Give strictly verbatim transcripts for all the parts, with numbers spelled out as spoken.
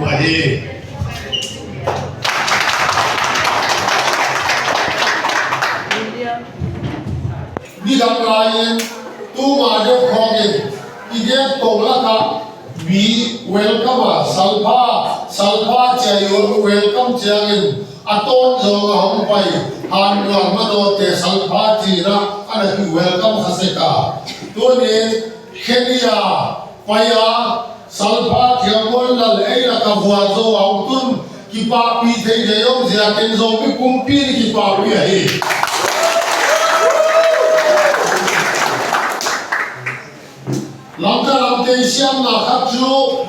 Ahi. Nidang lai-in tuma deuh khawngin i gate kong lakah mi welcome a, salpha, salpha ciah i welcome ciangin a tawn zawng a hong pai, han luang madawte salpha cina a na ki welcome kha sek a. Tunin Kenya pai a, salpha Thiang Muan Lal ei lak a vuan zo a hong tun kipahpih thei thei om ziakin Zomi pumpi ni kipahpih ahi. Lamka lamte i siamna khat cu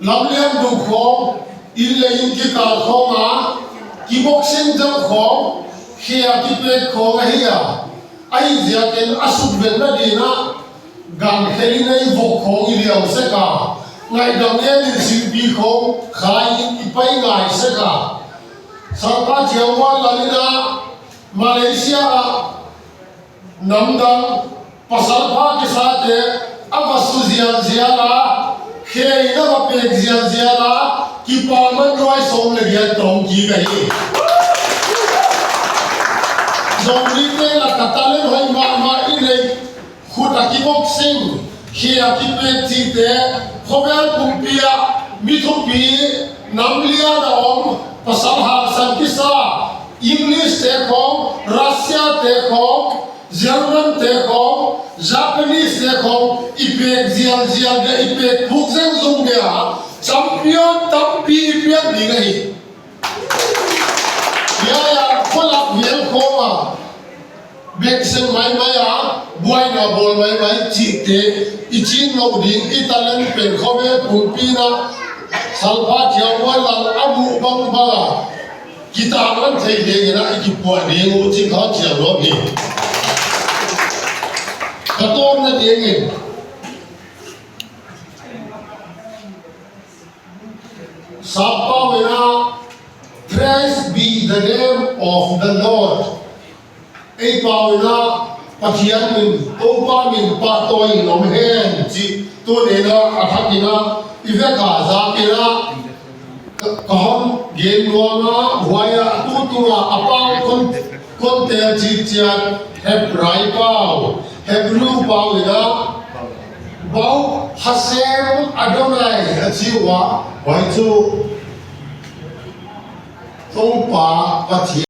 lamlian duh khawng, inn le inn kikal khawng a kiboxing deuh khawng, khia kipek khawng ahi a, ahi ziakin a sukven nadinah gan khelin ei vok khawng i liau sek a, ngaihdam ngenin singpi khawng khai in i pai ngai sek a. Salpha Thiang Muan Lal in ah Malaysia ah namdang pasalpha kisate a va su zialzial a, khe in a va pek zialzial a, kipa man ruai sawm le giat tawng kik ahi. Zomite lakah talent hoih mahmah i neih, khut a kiboxing, khe a kipek cihte, khuavel pumpi ah mi thupi, nam lian a om, pasal hangsan kisa, English te khawng, Russia te khawng, German te khawng, Japanese te khawng, i pek zialzial dia, i pek phuk zengzung dia, champion tampi i piak ding ahi. Hiai-ah khualak vial khawng ah beksen maimai a, buaina bawl maimai cihte i cin loh ding, i talent pen khuavel pumpi in ah Salpha Thiang Muan Lal a muh bangbang a kitanglan thei dingin ah i kipuah ding uh cih kha ciang nuam hi. Ka tawpna dingin Sappau in ah, "Praise be the name of the Lord." Ei pau in ah, Pathian min, Topa min pahtawi in om hen cih tuni in ah a thak in ah i vek a zak in ah ka, ka hon gen nuam a, huai ah tu tung a a pau kon, kon tel cih ciat Hebrai pau, Hebru pau in ah Baruch Hashem Adonai a ci uh a, huai cu Topa Pathian